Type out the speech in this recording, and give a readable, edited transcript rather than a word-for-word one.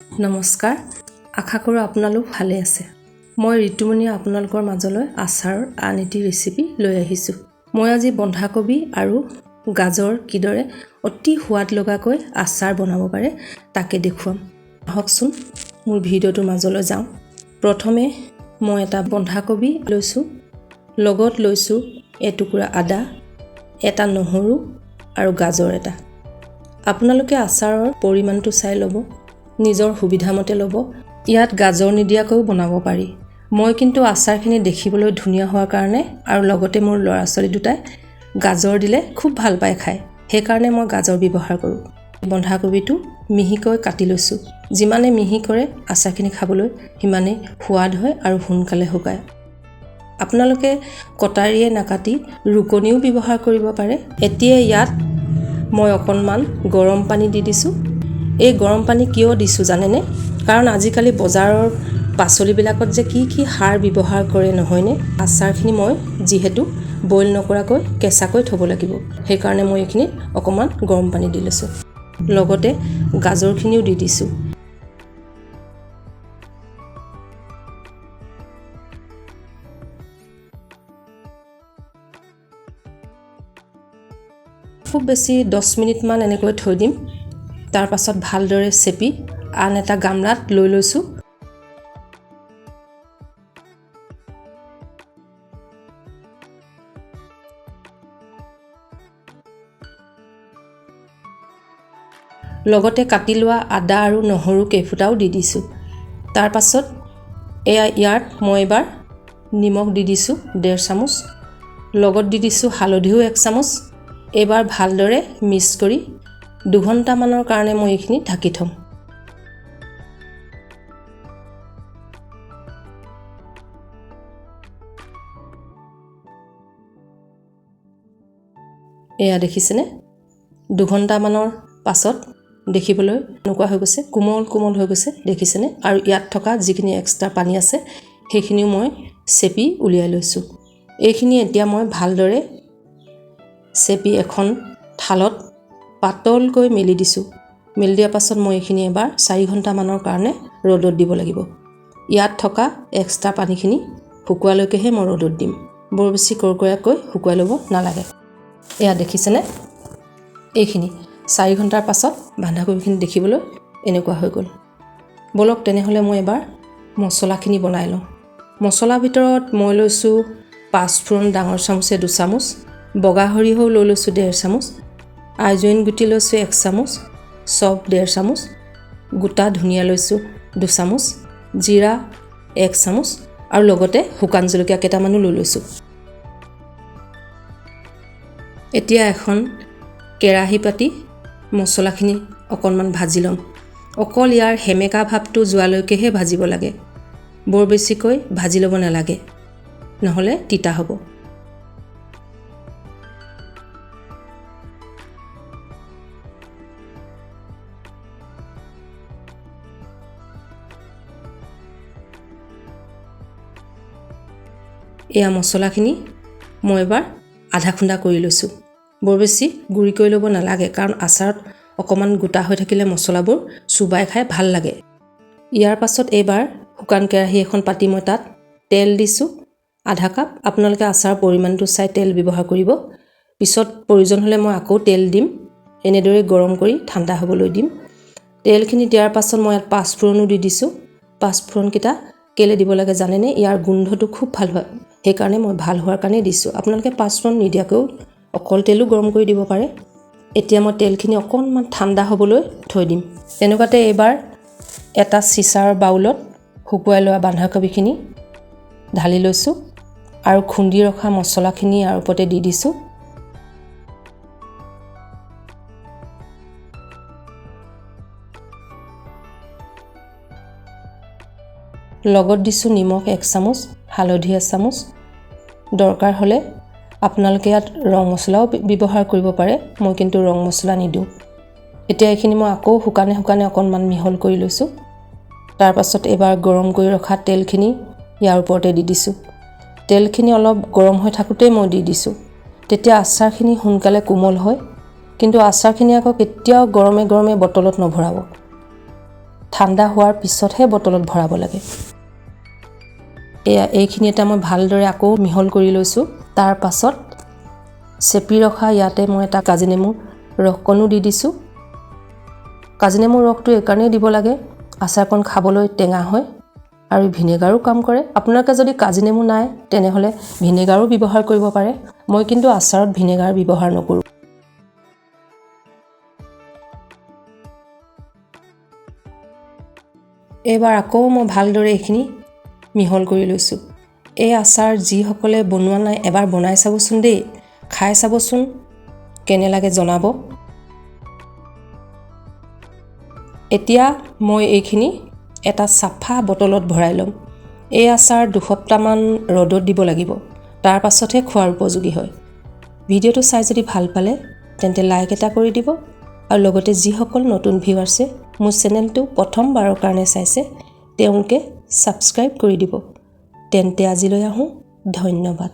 নমস্কাৰ, আশা কৰোঁ আপোনালোক ভালে আছে। মই ঋতুমণিয়ে আপোনালোকৰ মাজলৈ আচাৰৰ আন এটি ৰেচিপি লৈ আহিছোঁ। মই আজি বন্ধাকবি আৰু গাজৰ কিদৰে অতি সোৱাদ লগাকৈ আচাৰ বনাব পাৰে তাকে দেখুৱাম। আহকচোন মোৰ ভিডিঅ'টোৰ মাজলৈ যাওঁ। প্ৰথমে মই এটা বন্ধাকবি লৈছোঁ, লগত লৈছোঁ এটুকুৰা আদা, এটা নহৰু আৰু গাজৰ এটা। আপোনালোকে আচাৰৰ পৰিমাণটো চাই ল'ব, নিজৰ সুবিধামতে ল'ব। ইয়াত গাজৰ নিদিয়াকৈও বনাব পাৰি। মই কিন্তু আচাৰখিনি দেখিবলৈ ধুনীয়া হোৱাৰ কাৰণে আৰু লগতে মোৰ ল'ৰা ছোৱালী দুটাই গাজৰ দিলে খুব ভাল পায় খাই, সেইকাৰণে মই গাজৰ ব্যৱহাৰ কৰোঁ। বন্ধাকবিটো মিহিকৈ কাটি লৈছোঁ। যিমানে মিহি কৰে আচাৰখিনি খাবলৈ সিমানেই সোৱাদ হয় আৰু সোনকালে শুকায়। আপোনালোকে কটাৰীয়ে নাকাটি ৰুকনিও ব্যৱহাৰ কৰিব পাৰে। এতিয়া ইয়াত মই অকণমান গৰম পানী দি দিছোঁ। এই গৰম পানী কিয় দিছোঁ জানেনে? কাৰণ আজিকালি বজাৰৰ পাচলিবিলাকত যে কি কি সাৰ ব্যৱহাৰ কৰে নহয়নে? আচাৰখিনি মই যিহেতু বইল নকৰাকৈ কেঁচাকৈ থ'ব লাগিব, সেইকাৰণে মই এইখিনিত অকণমান গৰম পানী দি লৈছোঁ। লগতে গাজৰখিনিও দি দিছোঁ। খুব বেছি 10 মিনিটমান এনেকৈ থৈ দিম। তাৰ পাছত ভালদৰে চেপি আন এটা গামলাত লৈ লৈছোঁ। লগতে কাটি লোৱা আদা আৰু নহৰু কেইফুটাও দি দিছোঁ। তাৰ পাছত এয়া ইয়াত মই এবাৰ নিমখ দি দিছোঁ 1.5 চামুচ, লগত দি দিছোঁ হালধিও 1 চামুচ। এইবাৰ ভালদৰে মিক্স কৰি 2 ঘণ্টামানৰ কাৰণে মই এইখিনি ঢাকি থ'ম। এয়া দেখিছেনে, 2 ঘণ্টামানৰ পাছত দেখিবলৈ এনেকুৱা হৈ গৈছে, কোমল কোমল হৈ গৈছে, দেখিছেনে? আৰু ইয়াত থকা যিখিনি এক্সট্ৰা পানী আছে সেইখিনিও মই চেপি উলিয়াই লৈছোঁ। এইখিনি এতিয়া মই ভালদৰে চেপি এখন থালত পাতলকৈ মেলি দিছোঁ। মেলি দিয়াৰ পাছত মই এইখিনি এবাৰ 4 ঘণ্টামানৰ কাৰণে ৰ'দত দিব লাগিব। ইয়াত থকা এক্সট্ৰা পানীখিনি শুকোৱালৈকেহে মই ৰ'দত দিম। বৰ বেছি কৰকৰীয়াকৈ শুকুৱাই ল'ব নালাগে। এয়া দেখিছেনে, এইখিনি 4 ঘণ্টাৰ পাছত বন্ধাকবিখিনি দেখিবলৈ এনেকুৱা হৈ গ'ল। ব'লক তেনেহ'লে মই এবাৰ মছলাখিনি বনাই লওঁ। মছলাৰ ভিতৰত মই লৈছোঁ পাঁচফোৰণ ডাঙৰ চামুচে 2 চামুচ, বগা সৰিয়হও লৈ লৈছোঁ 1.5 চামুচ, আজোৱাইন গুটি লৈছোঁ 1 চামুচ, চফ 1.5 চামুচ, গোটা ধনিয়া লৈছোঁ 2 চামুচ, জিৰা 1 চামুচ আৰু লগতে শুকান জলকীয়া কেইটামানো লৈ লৈছোঁ। এতিয়া এখন কেৰাহী পাতি মছলাখিনি অকণমান ভাজি ল'ম। অকল ইয়াৰ সেমেকা ভাৱটো যোৱালৈকেহে ভাজিব লাগে, বৰ বেছিকৈ ভাজি ল'ব নালাগে, নহ'লে তিতা হ'ব। এয়া মছলাখিনি মই এবাৰ আধা খুন্দা কৰি লৈছোঁ। বৰ বেছি গুড়ি কৰি ল'ব নালাগে, কাৰণ আচাৰত অকণমান গোটা হৈ থাকিলে মছলাবোৰ চোবাই খাই ভাল লাগে। ইয়াৰ পাছত এইবাৰ শুকান কেৰাহী এখন পাতি মই তাত তেল দিছোঁ আধা কাপ। আপোনালোকে আচাৰৰ পৰিমাণটো চাই তেল ব্যৱহাৰ কৰিব। পিছত প্ৰয়োজন হ'লে মই আকৌ তেল দিম। এনেদৰে গৰম কৰি ঠাণ্ডা হ'বলৈ দিম। তেলখিনি দিয়াৰ পাছত মই ইয়াত পাঁচফোৰণো দি দিছোঁ। পাঁচফোৰণকেইটা কেলৈ দিব লাগে জানেনে? ইয়াৰ গোন্ধটো খুব ভাল হয়, সেইকাৰণে মই ভাল হোৱাৰ কাৰণেই দিছোঁ। আপোনালোকে পাঁচফোৰণ নিদিয়াকৈও অকল তেলো গৰম কৰি দিব পাৰে। এতিয়া মই তেলখিনি অকণমান ঠাণ্ডা হ'বলৈ থৈ দিম। তেনেকুৱাতে এইবাৰ এটা চিচাৰ বাউলত শুকুৱাই লোৱা বন্ধাকবিখিনি ঢালি লৈছোঁ আৰু খুন্দি ৰখা মছলাখিনি ইয়াৰ ওপৰতে দি দিছোঁ। লগত দিছোঁ নিমখ 1 চামুচ, হালধি এচামুচ। দৰকাৰ হ'লে আপোনালোকে ইয়াত ৰং মছলাও ব্যৱহাৰ কৰিব পাৰে, মই কিন্তু ৰং মছলা নিদিওঁ। এতিয়া এইখিনি মই আকৌ শুকানে শুকানে অকণমান মিহল কৰি লৈছোঁ। তাৰপাছত এইবাৰ গৰম কৰি ৰখা তেলখিনি ইয়াৰ ওপৰতে দি দিছোঁ। তেলখিনি অলপ গৰম হৈ থাকোঁতেই মই দি দিছোঁ, তেতিয়া আচাৰখিনি সোনকালে কোমল হয়। কিন্তু আচাৰখিনি আকৌ কেতিয়াও গৰমে গৰমে বটলত নভৰাব। ঠাণ্ডা হোৱাৰ পিছতহে বটলত ভৰাব লাগে। এয়া এইখিনি এটা মই ভালদৰে আকৌ মিহল কৰি লৈছোঁ। তাৰ পাছত চেপি ৰখা ইয়াতে মই এটা কাজি নেমু ৰসকণো দি দিছোঁ। কাজি নেমুৰ ৰসটো এইকাৰণেই দিব লাগে, আচাৰকণ খাবলৈ টেঙা হয় আৰু ভিনেগাৰো কাম কৰে। আপোনালোকে যদি কাজি নেমু নাই তেনেহ'লে ভিনেগাৰো ব্যৱহাৰ কৰিব পাৰে। মই কিন্তু আচাৰত ভিনেগাৰ ব্যৱহাৰ নকৰোঁ। এইবাৰ আকৌ মই ভালদৰে এইখিনি মিহল কৰি লৈছোঁ। এই আচাৰ যিসকলে বনোৱা নাই এবাৰ বনাই চাবচোন দেই, খাই চাবচোন কেনে লাগে জনাব। এতিয়া মই এইখিনি এটা চাফা বটলত ভৰাই ল'ম। এই আচাৰ 2 সপ্তাহমান ৰ'দত দিব লাগিব, তাৰ পাছতহে খোৱাৰ উপযোগী হয়। ভিডিঅ'টো চাই যদি ভাল পালে তেন্তে লাইক এটা কৰি দিব আৰু লগতে যিসকল নতুন ভিউৱাৰ্ছে মোৰ চেনেলটো প্ৰথমবাৰৰ কাৰণে চাইছে তেওঁলোকে ছাবস্ক্ৰাইব কৰি দিব। তেন্তে আজিলৈ আহোঁ, ধন্যবাদ।